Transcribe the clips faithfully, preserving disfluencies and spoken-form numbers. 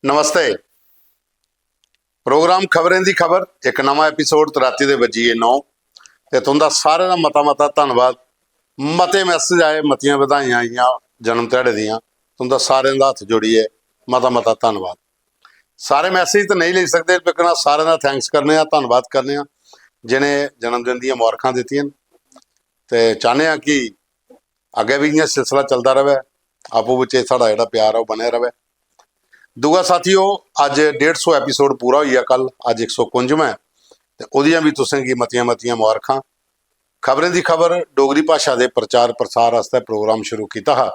नमस्ते। Programme खबरें दी खबर, इक नमां एपिसोड ते राती दे बज्जी गे नौ। ते तुं'दा सारें दा मता मता धन्नवाद। मते मैसेज आए, मतियां बधाइयां आइयां जन्म ध्याड़े दियां। तुं'दा सारें दा हत्थ जोड़ियै मता मता धन्नवाद। सारे मैसेज ते नेईं लेई सकदे, लेकिन अस सारें दा थैंक्स करने आं, धन्नवाद करने आं, जि'नें जन्मदिन दियां मुबारखां दित्तियां न। ते चाह्न्ने आं कि अग्गें बी इ'यां सिलसिला चलदा र'वै, आपूं बिच्चें साढ़ा जेह्ड़ा प्यार ऐ ओह् बने र'वै। दूआ साथियो, अज्ज डेढ़ सौ एपिसोड पूरा होई गेआ, कल अज्ज इक सौ कुंजमां ऐ, ते ओह्दियां बी तुसें गी मतियां मतियां मुबारखां। खबरें दी खबर डोगरी भाशा दे प्रचार प्रसार आस्तै प्रोग्राम शुरू कीता हा,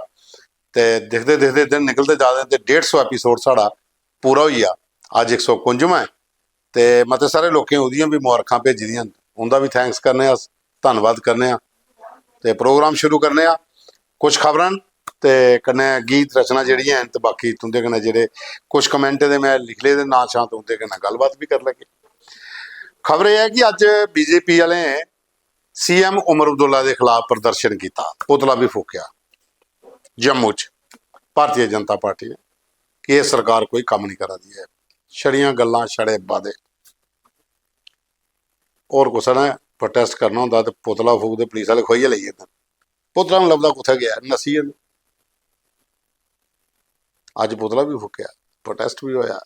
ते दिखदे दिखदे दिन निकलदे जा दे, ते डेढ़ सौ एपिसोड साढ़ा पूरा होई गेआ। अज्ज इक सौ कुंजमां ऐ, ते मते सारे लोकें ओह्दियां बी मुबारखां भेजी दियां न, उं'दा बी थैंक्स करने आं अस, धन्नवाद करने आं। ते प्रोग्राम शुरू करने आं। कुछ खबरां न ते कन्नै गीत रचना जेह्ड़ियां हैन, ते बाकी तुं'दे कन्नै जेह्ड़े कुछ कमेंट दे में लिखी लेदे नांऽ शां, ते उं'दे कन्नै गल्लबात बी करी लैगे। खबर एह् ऐ कि अज्ज बीजेपी आह्लें सीएम उमर अब्दुल्ला दे खिलाफ प्रदर्शन कीता, पुतला बी फूकेआ जम्मू च भारतीय जनता पार्टी ने, कि एह् सरकार कोई कम्म नहीं करा दी ऐ, छड़ियां गल्लां, छड़े वादे। होर कुसै ने प्रोटेस्ट करना होंदा ते पुतला फूकदे, पुलिस आह्ले खोइयै लेई जंदे। पुतला निं लभदा, कुत्थै गेआ, नस्सी जंदे। अज्ज पुतला बी फूकेआ, प्रोटेस्ट बी होया,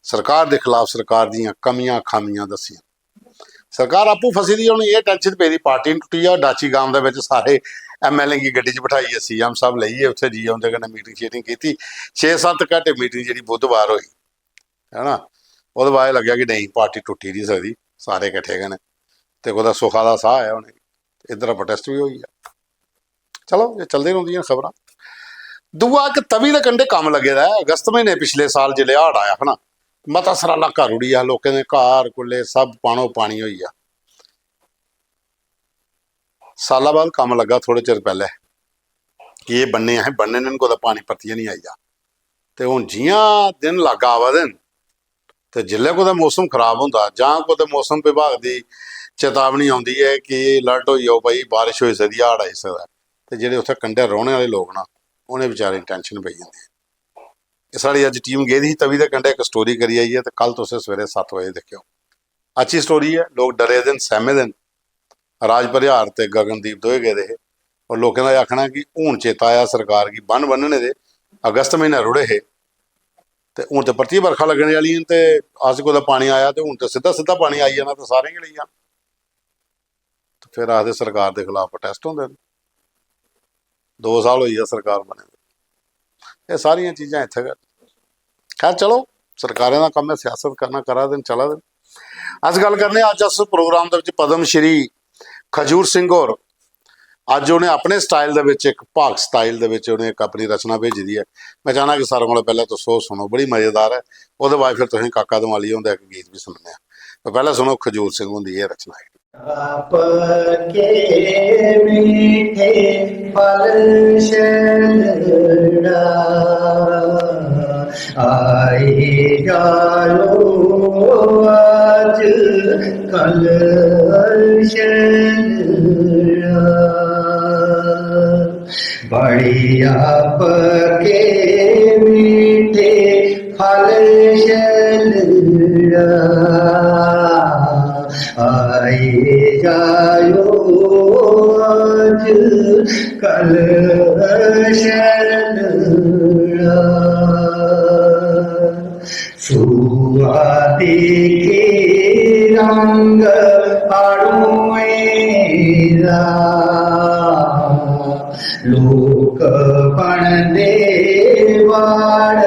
सरकार दे खिलाफ सरकार दियां कमियां खामियां दस्सियां। सरकार आपूं फसी दी, उ'नें एह् टेंशन पेदी, पार्टी निं टुट्टी जा। डाची गांव दे बिच सारे एमएलए गी गड्डी च बठाइयै सीएम साहब लेइयै उत्थै जाइयै उं'दे कन्नै मीटिंग शीटिंग कीती। छे सत्त घैंटे मीटिंग जेह्ड़ी बुधवार होई, है ना, ओह्दे बाद लग्गेआ कि नेईं, पार्टी टुट्टी निं सकदी, सारे किट्ठे गै न। ते कुतै सुखा दा साह् आया उ'नेंगी, इद्धर प्रोटेस्ट बी होई गेआ। चलो, एह् चलदे रौंह्दियां खबरां। दूआ, इक तवी दे कंढे कम्म लग्गे दा ऐ। अगस्त म्हीने पिछले साल जिसलै हाड़ आया हा ना, मता सारा इलाका रुढ़ी गेआ, लोकें दे घर कुल्ले सब पानो पानी होई गेआ। साला बाद कम्म लग्गा थोह्ड़े चिर पैह्ले कि एह् बन्ने असें बन्ने न, कुतै पानी परतियै निं आई जा। ते हून जि'यां दिन लाग्गा आवा दे न, ते जिसलै कुतै मौसम खराब होंदा जां कुतै मौसम विभाग दी चेतावनी औंदी ऐ कि अलर्ट होई जाओ भाई, बारिश होई सकदी ऐ, हाड़ आई सकदा ऐ, ते जेह्ड़े उत्थै कंढै रौह्ने आह्ले लोक न, उ'नें बेचारें गी टेंशन पेई जंदी ऐ। एह् साढ़ी अज्ज टीम गेदी ही तवी दे कंढै, इक स्टोरी करी आई ऐ, ते कल तुसें सवेरे सत्त बजे दिक्खेओ। अच्छी स्टोरी ऐ, लोक डरे दे न, सैह्मे दे न। राज परिहार ते गगनदीप दोए गेदे हे, और लोकें दा एह् आखना कि हून चेता आया सरकार गी, ब'न्न ब'न्नने दे अगस्त म्हीनै रुढ़े हे, ते हून ते परतियै बरखा लग्गने आह्ली न, ते अस कुतै पानी आया ते हून ते सिद्धा सिद्धा पानी आई जाना ते सारें गै लेई जाना। ते फिर आखदे सरकार दे खिलाफ प्रोटेस्ट होंदे न। दो साल होई गेआ सरकार बने दे। एह् सारियां चीजां इत्थै गै। खैर, चलो, सरकारें दा कम्म ऐ, सियासत करना, करा दे न, चला दे न। अस गल्ल करने आं, अज्ज अस प्रोग्राम दे बिच पद्म श्री खजूर सिंह होर, अज्ज उ'नें अपने स्टाइल दे बिच, इक भाख स्टाइल दे बिच उ'नें इक अपनी रचना भेजी दी ऐ। में चाह्न्नां कि सारें कोला पैह्लें तुस ओह् सुनो, बड़ी मजेदार ऐ। ओह्दे बाद फिर तुसें काका दमाली हुंदा इक गीत बी सुनने आं। ते पैह्लें सुनो खजूर सिंह हुंदी एह् रचना। पक्के मीठे फल छलड़ा, आई जाओ आज कल छलड़ा। बढ़िया पक्के मीठे फल छलड़ा, आई जाओ आज कल छलड़ा। सुआ दिक्खी रंग आड़ुएं दा, लोक बनदे बाड़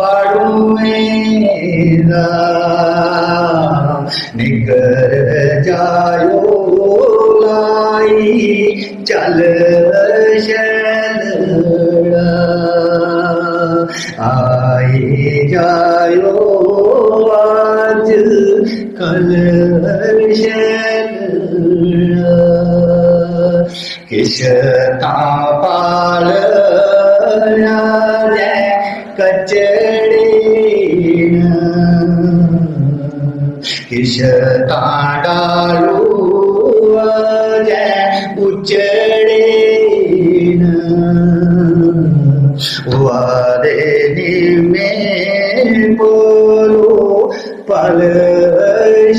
बाड़ुएं दा। निकर जायो लाई चल छलड़ा, आई जायो आज कल छलड़ा। किश तां पाल राजै कचड़े न, किश तां डालू राजै उचड़े न। वारे निम्मे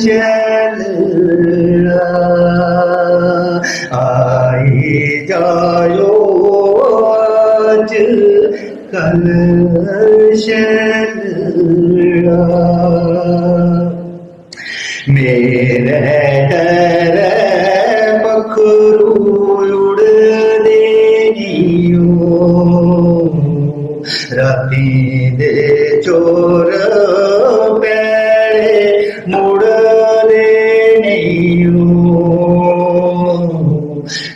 शैलड़ा, आई जायो अज कल शैलड़ा। मेरे डरै पक्खरू उड़दे नियो, रातीं दे चोर पैड़े मुड़दे नियो।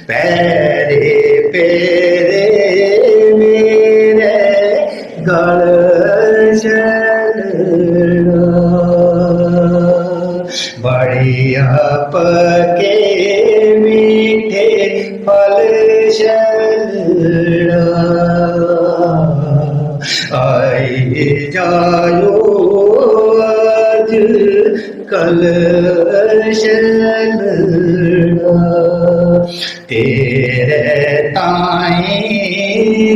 पैरे पेरे मेरे गल शैलड़ा, बड़िया पके मीठे फल शैलड़ा। आई जायो अज कल शैलड़ा, तेरे ताई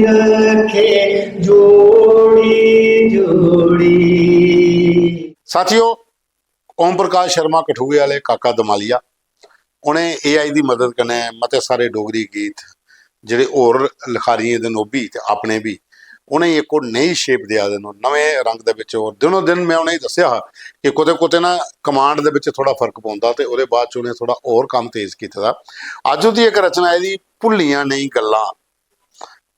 रखे जोड़ी जोड़ी। साथियो, ओम प्रकाश शर्मा कठुए आह्ले काका दमालिया, उ'नें एआई दी मदद कन्नै मते सारे डोगरी गीत, जेह्ड़े होर लखारियें दे न, ओह् बी ते अपने बी, उ'नेंगी इक ओह् नई शेप देआ दे न, नमें रंग दे बिच। होर दिनों दिन में उ'नेंगी दस्सेआ हा कि कुतै कुतै ना कमांड दे बिच थोह्ड़ा फर्क पौंदा, ते ओह्दे बाद च उ'नें थोह्ड़ा होर कम्म तेज कीते दा। अज्ज ओह्दी इक रचना आई दी, भुल्लियां नेईं गल्लां,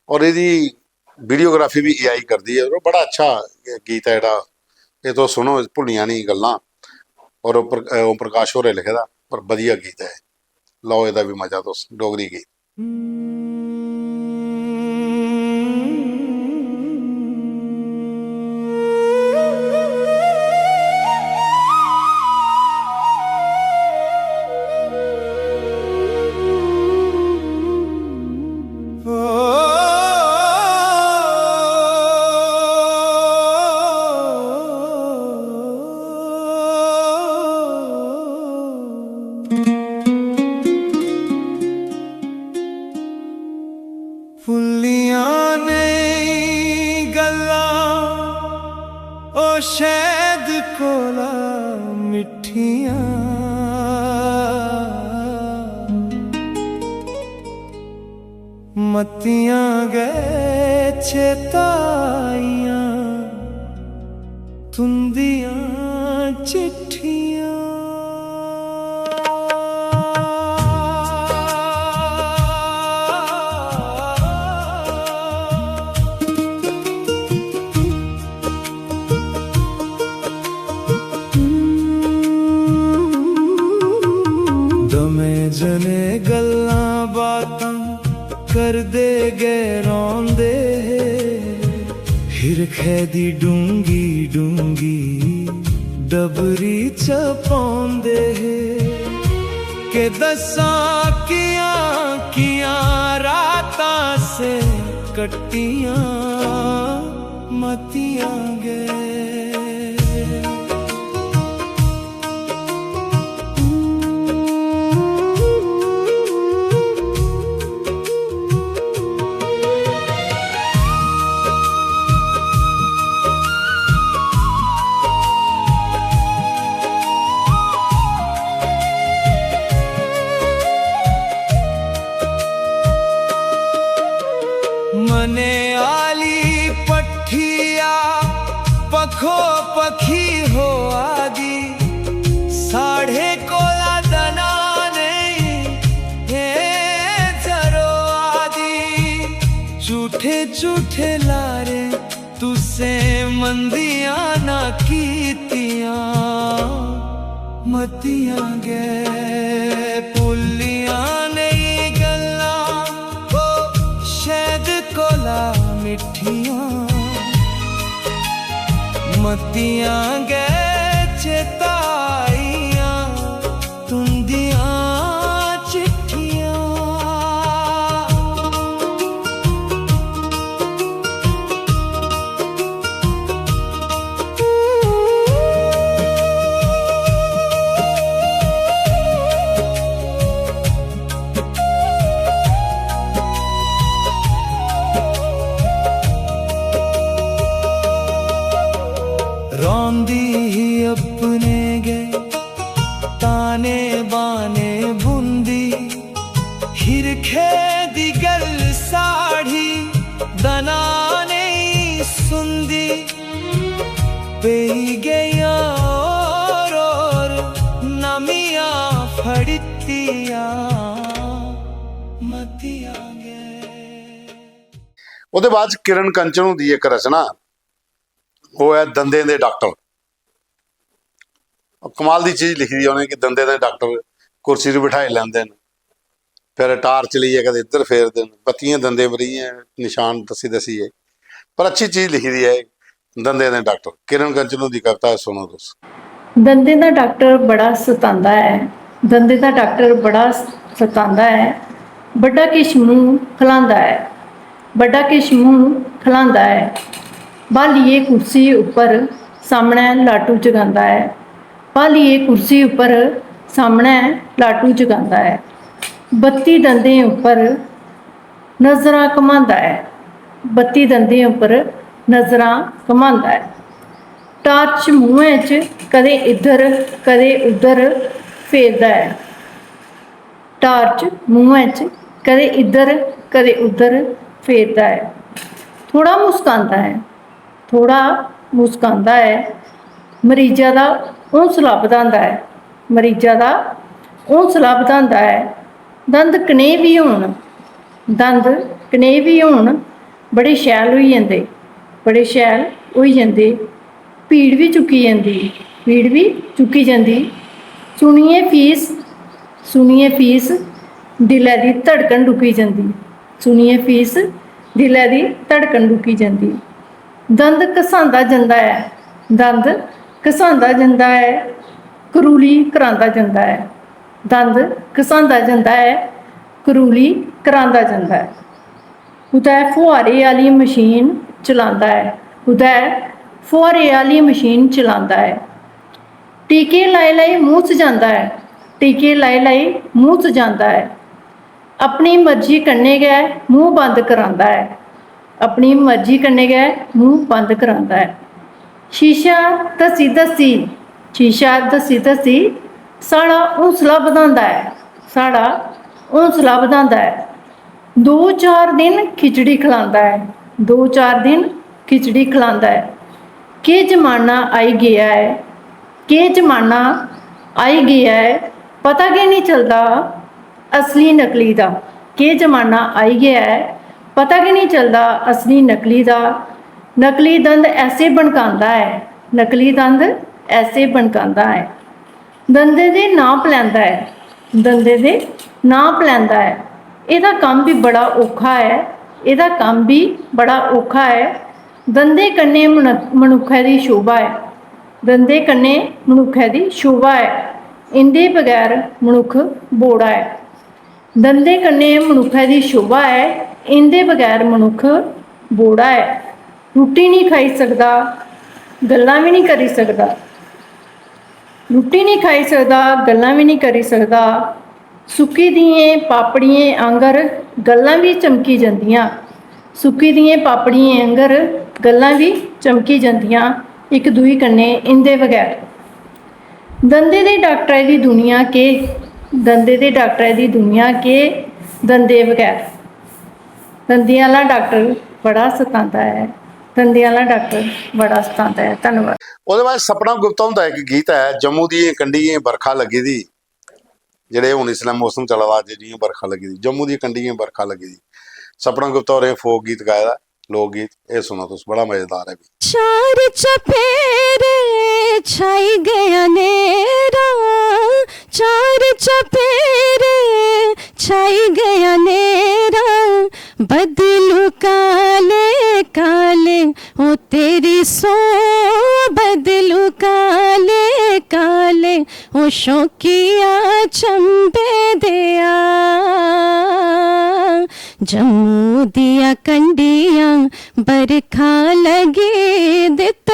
और एह्दी वीडियोग्राफी भी एआई करदी ऐ। और बड़ा अच्छा गीत ऐ जेह्ड़ा, एह् तुस सुनो, भुल्लियां निं गल्लां। और ओम प्रकाश होरें लिखे दा, पर बधिया गीत ऐ। लैओ एह्दा बी मजा तुस, डोगरी गीत। फुल्लियां नेईं गल्लां, ओ शैद कोला मिट्ठियां। मतियां गै चेताइयां तुंदियां चिट्ठियां। दमें जने गल्लां बातां करदे गै रौंह्दे हे। हिरखै दी डूंगी डूंगी डबरी च पौंदे हे। के दस्सां कि'यां कि'यां रातां से कट्टियां मतियां गै। मने आली पट्ठिया पखो पखी होआ दी, साढ़े कोला दना नेईं, हे जरोआ दी। झूठे झूठे लारे तुसें मंदियां ना कीतियां, मतियां गै भुल्लियां नेईं गल्लां, ओ शैद कोला मिट्ठियां, मतियां गै चेताइयां तुंदियां चिट्ठियां। रौंदी ही अपने गए। ताने बाने बुंदी हिरखे दी गल साढ़ी दना नहीं सुनदी। पेई गइयां और, और नमियां फड़ितियां मतियां गए। ओह्दे बाद च किरण कंचन हुंदी इक रचना, ओह् ऐ दंदें दे डाक्टर। कमाल दी चीज लिखी दी उ'नें कि दंदें दे डाक्टर कुर्सी पर बठाई लैंदे न, फिर टार्च लेइयै कदें इद्धर फेरदे न, बत्तियें दंदें पर इ'यां नशान दस्सी दस्सियै। पर अच्छी चीज लिखी दी ऐ एह्, दंदें दे डाक्टर। किरण कंचन हुंदी कविता ऐ, सुनो तुस। दंदें दा डाक्टर बड़ा सतांदा ऐ, दंदें दा डाक्टर बड़ा सतांदा ऐ। बड्डा किश मूंह खलांदा ऐ, बड्डा किश मूंह खलांदा ऐ। ब्हालियै कुर्सी उप्पर सामनै लाटू जगांदा ऐ, ब्हालियै कुर्सी उप्पर सामनै लाटू जगांदा ऐ। बत्ती दंदें उप्पर नजरां घमांदा ऐ, बत्ती दंदें उप्पर नजरां घमांदा ऐ। टार्च मूंहै च कदें इद्धर कदें उद्धर फेरदा ऐ। टार्च मूंहै च कदें इद्धर कदें उद्धर फेरदा ऐ। थोह्ड़ा मुस्कांदा ऐ, थोह्ड़ा मुस्कांदा ऐ। मरीजा दा हौंसला बधांदा ऐ, मरीजा दा हौंसला बधांदा ऐ। दंद कनेह् बी होन, दंद कनेह् बी होन, बड़े शैल होई जंदे, बड़े शैल होई जंदे। भीड़ बी चुक्की जंदी, भीड़ बी चुक्की जंदी। सुनियै फीस, सुनियै फीस, दिलै दी धड़कन रुकी जंदी। सुनियै फीस, दिलै दी धड़कन रुकी जंदी। दंद घसांदा जंदा ऐ, दंद घसांदा जंदा ऐ, करूली करांदा जंदा ऐ। दंद घसांदा जंदा ऐ, करूली करांदा जंदा ऐ। कुतै फुहारे आह्ली मशीन चलांदा ऐ, कुतै फुहारे आह्ली मशीन चलांदा ऐ। टीके लाई लाई मूंह सजांदा ऐ, टीके लाई लाई मूंह सजांदा ऐ। अपनी मर्जी कन्नै गै मूंह बंद करांदा ऐ, अपनी मर्जी कन्नै गै मूंह बंद करांदा ऐ। शीशा दस्सी दस्सी, शीशा दस्सी दस्सी साढ़ा हौंसला बधांदा ऐ, साढ़ा हौंसला बधांदा ऐ। दो चार दिन खिचड़ी खलांदा ऐ, दो चार दिन खिचड़ी खलांदा ऐ। केह् जमाना आई गेआ ऐ, केह् जमाना आई गेआ ऐ, पता गै निं चलदा असली नकली दा। केह् जमाना आई गेआ ऐ, पता गै निं चलदा असली नकली दा। नकली दंद ऐसे बनकांदा ऐ, नकली दंद ऐसे बनकांदा ऐ। दंदें दे नाप लैंदा ऐ, दंदें दे नाप लैंदा ऐ। एह्दा कम्म बी बड़ा औखा ऐ, एह्दा कम्म बी बड़ा औखा ऐ। दंदें कन्नै मनु-, मनुक्खै दी शोभा ऐ, दंदें कन्नै मनुक्खै दी शोभा ऐ। इं'दे बगैर मनुक्ख बोड़ा ऐ। दंदें कन्नै मनुक्खै दी शोभा ऐ, इं'दे बगैर मनुक्ख बोड़ा ऐ। रुट्टी निं खाई सकदा, गल्लां बी निं करी सकदा। रुट्टी निं खाई सकदा, गल्लां बी निं करी सकदा। सुक्की दियें पापड़ियें आंगर गल्लां बी चमकी जंदियां। सुक्की दियें पापड़ियें आंगर गल्लां बी चमकी जंदियां, इक दूई कन्नै इं'दे बगैर। दंदें दे डाक्टरै दी दुनिया केह्, दंदें दे डाक्टरै दी दुनिया केह्, दंदें बगैर। दंदें आह्ला डाक्टर बड़ा सतांदा ऐ, दंदें आह्ला डाक्टर बड़ा सतांदा ऐ। धन्नवाद। ओह्दे बाद सपना गुप्ता हुंदा इक गीत ऐ, जम्मू दियें कंढियें बरखा लग्गी दी, जेह्ड़े हून इसलै मौसम चला दा, अज्ज जि'यां बरखा लग्गी दी, जम्मू दी कंढियें बरखा लग्गी दी। सपना गुप्ता होरें फोक गीत गाए दा, लोक गीत, एह् सुनो तुस, बड़ा मजेदार ऐ। चार चपेरे छाई गया नेरा, चार चपेरे छाई गया नेरा, बदलू काले काले, ओ तेरी सो, बदलू काले काले, ओ शौकिया चंबे दिया। जम्मू दिया कंडियां बरखा लगी दित,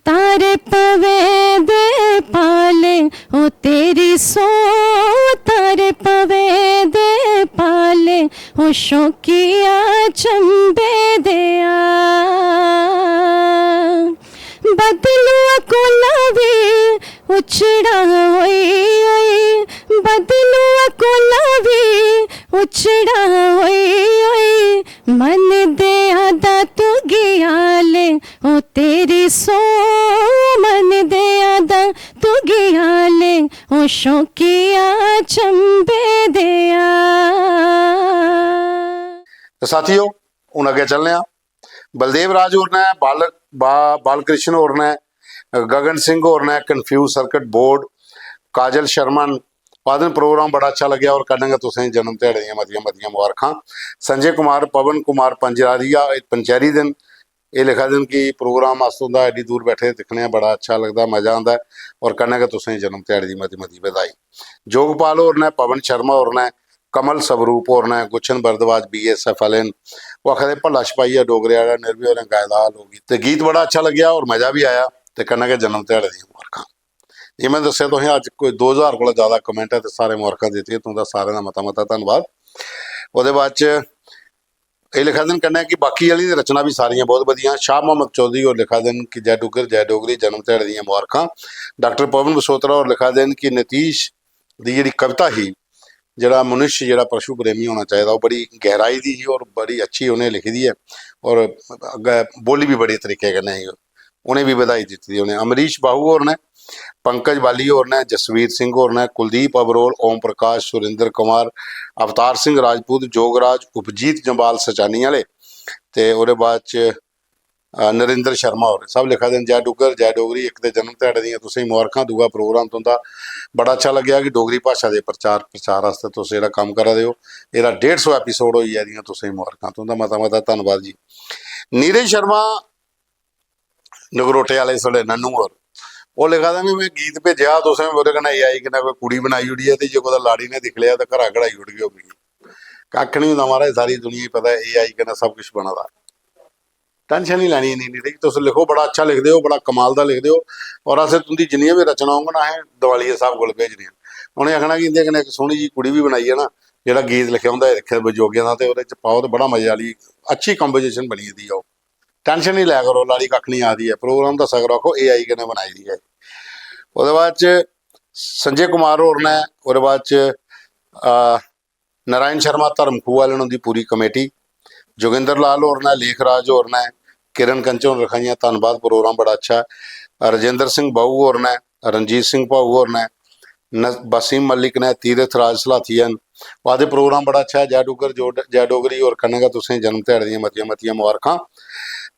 तारे पवे दे पाले, ओ तेरी सो, तारे पवे दे पाले, ओ शौकिया चंबे दिया। बदलुआ कोला भी उछड़ा होई होई बदलुआ कोला भी उछड़ा होई होई मन दे आदा तू गया ले, ओ तेरी सो मन दे आदा तू गया ले, ओ शौकिया चंबे दिया। तो साथियों, हून अग्गें चलने आं। बलदेव राज होर ने, बालक बा, बालकृष्ण होर ने, गगन सिंह होर ने, कन्फ्यूज सर्किट बोर्ड, काजल शर्मा न। आखदे न प्रोग्राम बड़ा अच्छा लग्गेआ और कन्नै गै तुसें जन्म ध्याड़े दियां मतियां मतियां मुबारखां। संजय कुमार, पवन कुमार पंजरारिया, पंचैरी दे न। एह् लिखा दे न कि प्रोग्राम अस तुं'दा एड्डी दूर बैठे दे दिक्खने आं, बड़ा अच्छा लगदा, मजा आंदा ऐ और कन्नै गै तुसें जन्म ध्याड़े दी मती मती बधाई। जोगपाल होर ने, पवन शर्मा होर ने, कमल स्वरूप होर ने, गुच्छन भरद्वाज बीएसएफ आह्ले न। ओह् आखा दे भला छपाइया डोगरे आह्ला निर्भय होरें गाए दा हा लोकगीत, ते गीत बड़ा अच्छा लग्गेआ और मजा बी आया, ते कन्नै गै जन्म ध्याड़े दियां मुबारखां। जि'यां में दस्सेआ तुसें, अज्ज कोई दो ज्हार कोला ज्यादा कमेंट ऐ ते सारे मुबारखां दित्तियां, तुं'दा सारें दा मता मता धन्नवाद। ओह्दे बाद च एह् लिखा दे न कन्नै कि बाकी आह्ली दी रचना बी सारियां बहुत बधियां। शाह मोहम्मद चौधरी होर लिखा दे न कि जय डुग्गर जय डोगरी, जन्म ध्याड़े दियां मुबारखां। डाक्टर पवन बसोत्रा होर लिखा दे न कि नीतीश दी जेह्ड़ी कविता ही, जेह्ड़ा मनुष्य जेह्ड़ा पशु प्रेमी होना चाहिदा, ओह् बड़ी गैहराई दी ही और बड़ी अच्छी उ'नें लिखी दी ऐ और अग्गै बोली बी बड़े तरीके कन्नै ही। उ'नें बी बधाई दित्ती दी उ'नें। अमरीश बाहू होर ने, पंकज बाली होर ने, जसवीर सिंह होर ने, कुलदीप अबरोल, ओम प्रकाश, सुरेंद्र कुमार, अवतार सिंह राजपूत, जोगराज, उपजीत जम्वाल सचानी आह्ले, ते ओह्दे बाद च अ, नरेंद्र शर्मा होर सब लिखा दे न, जय डुग्गर जय डोगरी, इक ते जन्म ध्याड़े दियां तुसेंगी मुबारखां, दूआ प्रोग्राम तुं'दा बड़ा अच्छा लग्गेआ कि डोगरी भाशा दे प्रचार प्रसार आस्तै तुस जेह्ड़ा कम्म करा दे ओ, एह्दा डेढ़ सौ एपिसोड होई गेआ, एह्दियां तुसेंगी मुबारखां, तुं'दा मता मता धन्नवाद जी। नीरज शर्मा नगरोटे आह्ले साढ़े नन्नू होर, ओह् लिखा दे न, में गीत भेजेआ तुसें, ओह्दे कन्नै एआई कन्नै कोई कुड़ी बनाई ओड़ी ऐ ते जे कुतै लाड़ी ने दिक्खी लेआ ते घरा कढाई ओड़गे ओह् मिगी। कक्ख निं होंदा महाराज, सारी दुनिया गी पता ऐ एआई कन्नै सब किश बना दा। टेंशन निं लैनी इन्नी, निं ठीक? तुस लिखो, बड़ा अच्छा लिखदे ओ, बड़ा कमाल दा लिखदे ओ, और असें तुं'दी जिन्नियां बी रचनां होङन, असें दिवाली दे स्हाब कोल भेजनियां। उ'नें आखना कि इं'दे कन्नै इक सोह्नी जी कुड़ी बी बनाई ऐ ना, जेह्ड़ा गीत लिखेआ होंदा ऐ, लिखे बजोगें दा, ते ओह्दे च पाओ, ते बड़ा मजे आह्ली अच्छी कंपोजिशन बनी गेदी ऐ ओह्। टेंशन निं लै करो, लाड़ी कक्ख निं आखदी ऐ, प्रोग्राम दस्सा करो, आखो एआई कन्नै बनाई दी ऐ। ओह्दे बाद च संजय कुमार होर न, ओह्दे बाद च, आ, नारायण शर्मा धर्मखू आह्ले न, उं'दी पूरी कमेटी, जोगिंदर लाल होर न, लेखराज होर न, किरण कंचन होर लिखा दियां, धन्नबाद, प्रोग्राम बड़ा अच्छा ऐ। राजेंद्र सिंह बाहू होर न, रणजीत सिंह भाऊ होर न, न-, बसीम मलिक न, तीरथ राज सलाथिया न। आखदे प्रोग्राम बड़ा अच्छा ऐ, जय डुग्गर, जो-, जय डोगरी, होर कन्नै गै तुसें जन्म ध्याड़े दियां मतियां मतियां मुबारखां।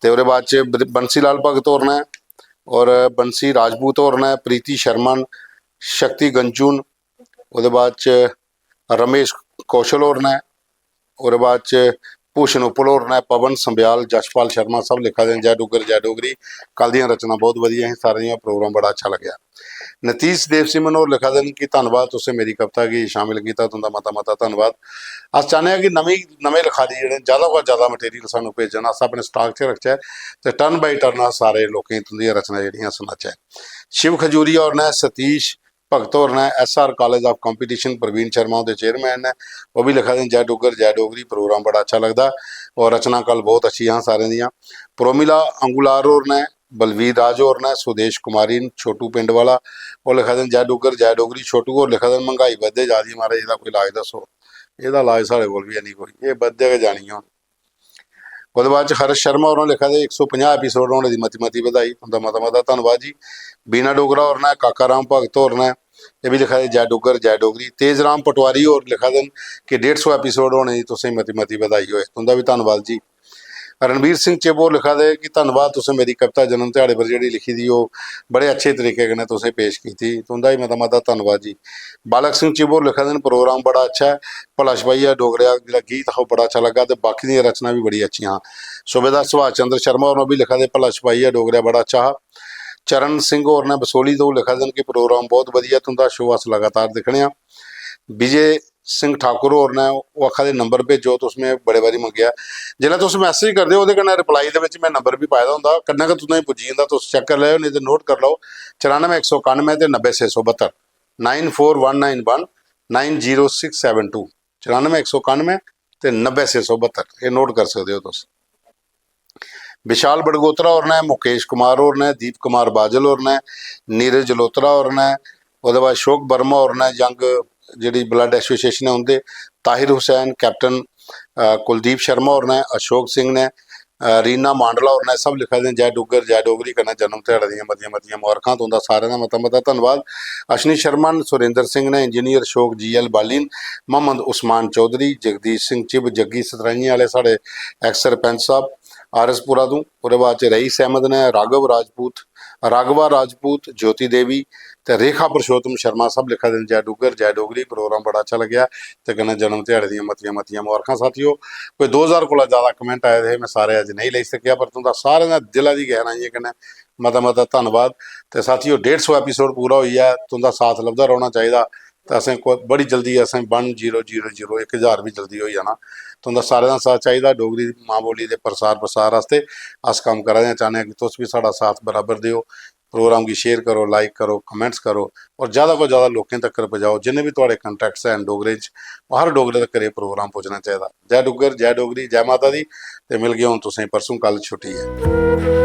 ते ओह्दे बाद च ब-, बंसी लाल भगत होर न, होर बंसी राजपूत होर न, प्रीति शर्मा न, शक्ति गंजू न, ओह्दे बाद च रमेश कौशल होर न, ओह्दे बाद च भूषण उपल होर न, पवन संब्याल, जशपाल शर्मा सब लिखा दे न, जय डुग्गर जय डोगरी। कल दियां रचनां बहुत बधिया हियां, सारें दियां, प्रोग्राम बड़ा अच्छा लग्गेआ। नतीश देव सिमन होर लिखा दे न कि धन्नबाद, तुसें मेरी कविता गी शामिल कीता, तुं'दा मता मता धन्नबाद। अस चाह्न्ने आं कि नमीं, नमें लखारी जेह्ड़े न, जैदा कोला जैदा मटीरियल सानूं भेजन, अस अपने स्टाक च रखचै ते टर्न बाई टर्न अस सारे लोकें गी तुं'दियां रचनां जेह्ड़ियां सनाचै। शिव खजूरिया होर न, सतीश भगत होर न, S R college of competition, Praveen Sharma हुंदे चेयरमैन न, ओह् बी लिखा दे न, जय डुग्गर जय डोगरी, प्रोग्राम बड़ा अच्छा लगदा और रचनां कल बहुत अच्छियां हियां सारें दियां। प्रोमिला अंगुलार होर न, बलवीर राज होर न, सुदेश कुमारी न, छोटू पिंड वाला, ओह् लिखा दे न, जय डुग्गर जय डोगरी। छोटू होर लिखा दे न, "मंगाई बधदे जा दी ऐ महाराज, एह्दा कोई इलाज दस्सो।" एह्दा इलाज साढ़े कोल बी है निं कोई, एह् बधदे गै जानी ऐ हून। ओह्दे बाद च हर्ष शर्मा होरें लिखा दे, "इक सौ पंजाह् एपिसोड होने दी मती मती बधाई, तुं'दा मता मता धन्नबाद जी।" बीना डोगरा होर ने, काका राम भगत होर ने, एह् बी लिखा दे, "जय डुग्गर जय डोगरी।" तेज राम पटवारी होर लिखा दे न कि डेढ़ सौ एपिसोड होने दी तुसें मती मती बधाई होए, तुं'दा बी धन्नबाद जी। रणबीर सिंह चिब होर लिखा दे कि धन्नबाद, तुसें मेरी कविता जन्म ध्याड़े पर जेह्ड़ी लिखी दी, ओह् बड़े अच्छे तरीके कन्नै तुसें पेश कीती, तुं'दा बी मता मता धन्नबाद जी। बालक सिंह चिब होर लिखा दे न, "प्रोग्राम बड़ा अच्छा ऐ, भला छपाई ऐ डोगरेआ जेह्ड़ा गीत हा, ओह् बड़ा अच्छा लग्गा ते बाकी दियां रचनां बी बड़ी अच्छियां हां।" सूबेदार सुभाष चंद्र शर्मा होर बी लिखा दे, "भला छपाई ऐ डोगरेआ बड़ा अच्छा हा।" चरण सिंह होर ने बसोली तो लिखा दे न कि, "प्रोग्राम बहुत बधिया, तुं'दा शो अस लगातार दिक्खने आं।" विजय सिंह ठाकुर होर ने, ओह् आखा दे, "नंबर भेजो, तुस, में बड़े बारी मंगेआ।" जिसलै तुस मैसेज करदे ओ, ओह्दे कन्नै रिप्लाई दे बिच में नंबर बी पाए दा होंदा, कन्नै गै तुं'दे पुज्जी जंदा, तुस चैक करी लैओ, नेईं ते नोट करी लैओ, चरानुऐ इक सौ कानुऐ ते नब्बै छे सौ बत्तर, nine four one nine one nine zero six seven two, चरानुऐ इक सौ कानुऐ ते नब्बै छे सौ बत्तर, एह् नोट करी सकदे ओ तुस। विशाल बड़गोत्रा होर न, मुकेश कुमार होर न, दीप कुमार बाजल होर न, नीरज जलोत्रा होर न, ओह्दे बाद अशोक वर्मा होर न, यंग जेह्ड़ी ब्लड एसोसिएशन ऐ उं'दे, ताहिर हुसैन, कैप्टन, अ, कुलदीप शर्मा होर न, अशोक सिंह न, अ, रीना मांडला होर न, सब लिखा दे न, "जय डुग्गर, जय डोगरी" कन्नै जन्म ध्याड़े दियां मतियां मतियां मुबारखां। तुं'दा सारें दा मता मता धन्नवाद। अश्विनी शर्मा न, सुरेंद्र सिंह न, इंजीनियर अशोक जी एल बाली न, मोहम्मद उस्मान चौधरी, जगदीश सिंह चिब, जग्गी सतराइयें आह्ले साढ़े एक्स सरपंच साहब, आर एस पुरा तों। ओह्दे बाद च रईस अहमद न, राघव राजपूत, राघवा राजपूत, ज्योति देवी ते रेखा पुरुषोत्तम शर्मा सब लिखा दे न, "जय डुग्गर, जय डोगरी, प्रोग्राम बड़ा अच्छा लग्गेआ ते कन्नै जन्म ध्याड़े दियां मतियां मतियां मुबारखां।" साथियो, कोई दो ज्हार कोला ज्यादा कमेंट आए दे हे, में सारे अज्ज नेईं लेई सकेआ, पर तुं'दा सारें दा दिला दी गैहराइयें कन्नै मता मता धन्नवाद। ते साथियो, डेढ़ सौ एपिसोड पूरा होई गेआ, तुं'दा साथ लभदा रौह्ना चाहिदा। ते असें को-, बड़ी जल्दी असें वन जीरो जीरो जीरो, इक ज्हार बी जल्दी होई जाना। तुं'दा सारें दा साथ चाहिदा डोगरी मां बोली दे प्रसार प्रसार आस्तै। अस कम्म करा दे आं, चाह्न्ने आं कि तुस बी साढ़ा साथ बराबर देओ। प्रोग्राम गी शेयर करो, लाइक करो, कमेंट्स करो, और ज्यादा कोला ज्यादा लोकें तक्कर पजाओ। जिन्ने बी थुआढ़े कॉन्टैक्ट्स हैन डोगरे च, ओह् हर डोगरे तक्कर एह् प्रोग्राम पुज्जना चाहिदा। जय डुग्गर, जय डोगरी, जय माता दी। ते मिलगे हून तुसें परसों, कल छुट्टी ऐ।